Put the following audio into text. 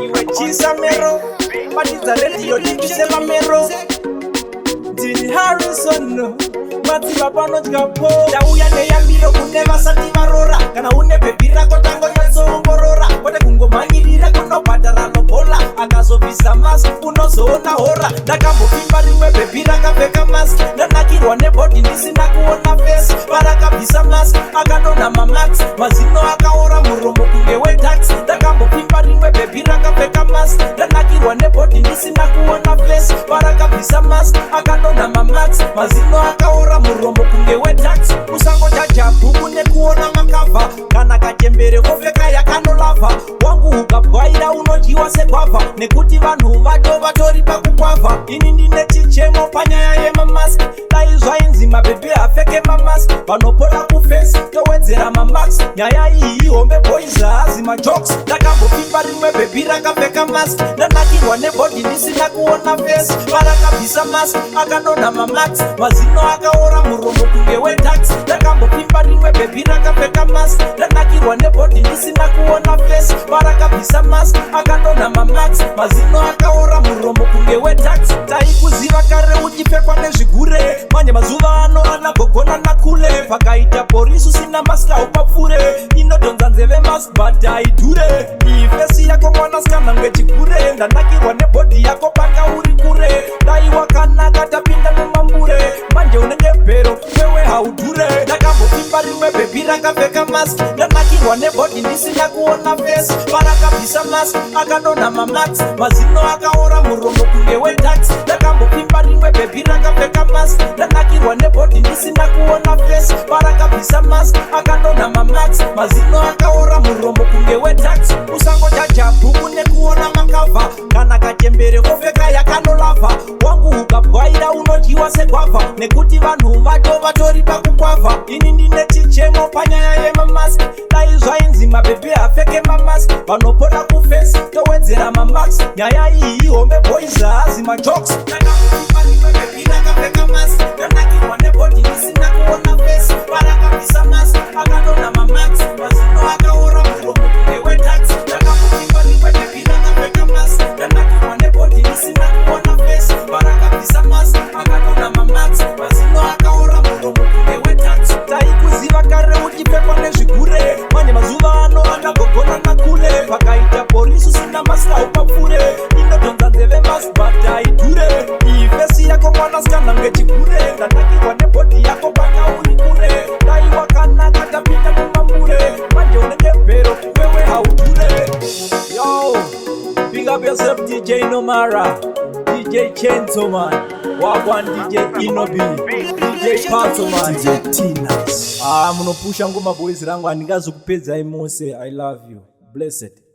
Iwe chisa mero, batidza redhiyo tibvise mamero. Ndini Harrison, madziva panodya po. Ndauya neyambiro kune vasati varora. Kana une bhebhi rako tangonyatsoongorora, kwete kungomhanyirira kunobhadhara lobola. Akazobvisa mask unozoona hora. Ndakambopfimba rimwe bhebhi rakapfeka mask, ndanakirwa nebody ndisina kuona face. Parakabvisa mask akadonha mamarks, mazino akaora, muromo kunge wetax. Ndakambopfimba rimwe bhebhi rakapfeka mask, ndanakirwa nebody ndisina kuona face. Parakabvisa mask akadonha mamarks, mazino akaora, muromo kunge wetax. Usangojaja bhuku nekuona macover. Kana kachembere kopfeka yakanolavha, wangu ukabwaira unodyiwa segwavha, nekuti vanhu vacho vatori pakukwavha. Ini ndine chichemo panyaya yemamask. Dai zvainzi mabhebhi apfeke mamask, vanopora kuface towedzera mamarks. Nyaya iyi ihombe boys, haazi majokes. Ndakambopfimba rimwe bhebhi rakapfeka mask, ndanakirwa nebody ndisina kuona face. Parakabvisa mask akadonha mamarks, mazino akaora, muromo kunge wetax. Ndakambopfimba rimwe bhebhi rakapfeka mask, ndanakirwa nebody ndisina kuona face. Parakabvisa mask akadonha mamarks, mazino akaora, muromo kunge wetax. Taikuziva kare uchipfekwa nezvigure, manje mazuva ano anagogona nakule. Pakaita porisi usina mask haupapfure. Inodhonza nzeve mask but haidhure. Iyi face yako mwanasikana ngechigure. Ndanakirwa nebody yako panga uri kure. Dai wakanaka tapinda mumambure, manje unenge bhero, wewe haudhure. Ndakambopfimba rimwe bhebhi rakapfeka mask, ndanakirwa nebody ndisina kuona face. Parakabvisa mask akadonha mamarks, mazino akaora, muromo kunge wetax. Ndakambopfimba rimwe bhebhi rakapfeka mask, ndanakirwa nebody ndisina kuona face. Parakabvisa mask akadonha mamarks, mazino akaora, muromo kunge wetax. Usangojaja bhuku nekuona macover. Kana kachembere kopfeka yakanolavha, wangu ukabwaira unodyiwa segwavha, nekuti vanhu vacho vatori pakukwavha. Ini ndine chichemo panyaya yemamask. Dai zvainzi mabhebhi apfeke mamask, vanopora kuface towedzera mamarks. Nyaya iyi ihombe boys, haazi majokes. Ndakambopfimba rimwe bhebhi rakapfeka mask, ndanakirwa nebody ndisina kuona face. Parakabvisa mask akadonha mamarks, mazino akaora, muromo kunge wetax. Ndakambopfimba rimwe bhebhi rakapfeka mask, ndanakirwa nebody ndisina kuona face. Parakabvisa mask akadonha mamarks, mazino akaora, muromo kunge wetax. Taikuziva kare uchipfekwa nezvigure, manje mazuva ano anagogona nakule. Pakaita porisi usina mask haupapfure. Inodhonza nzeve mask but haidhure. Iyi face yako mwanasikana ngechigure. Ndanakirwa nebody yako panga uri kure. Dai wakanaka tapinda mumambure, manje unenge bhero, wewe haudhure. Yo, big up yourself, DJ Nomara, DJ Chenzoman, wagwan DJ Inobi, DJ Patoman, DJ Tinas. Ah, munopusha ngoma boys rangu, handingazokupedzai mose. I love you. Blessed.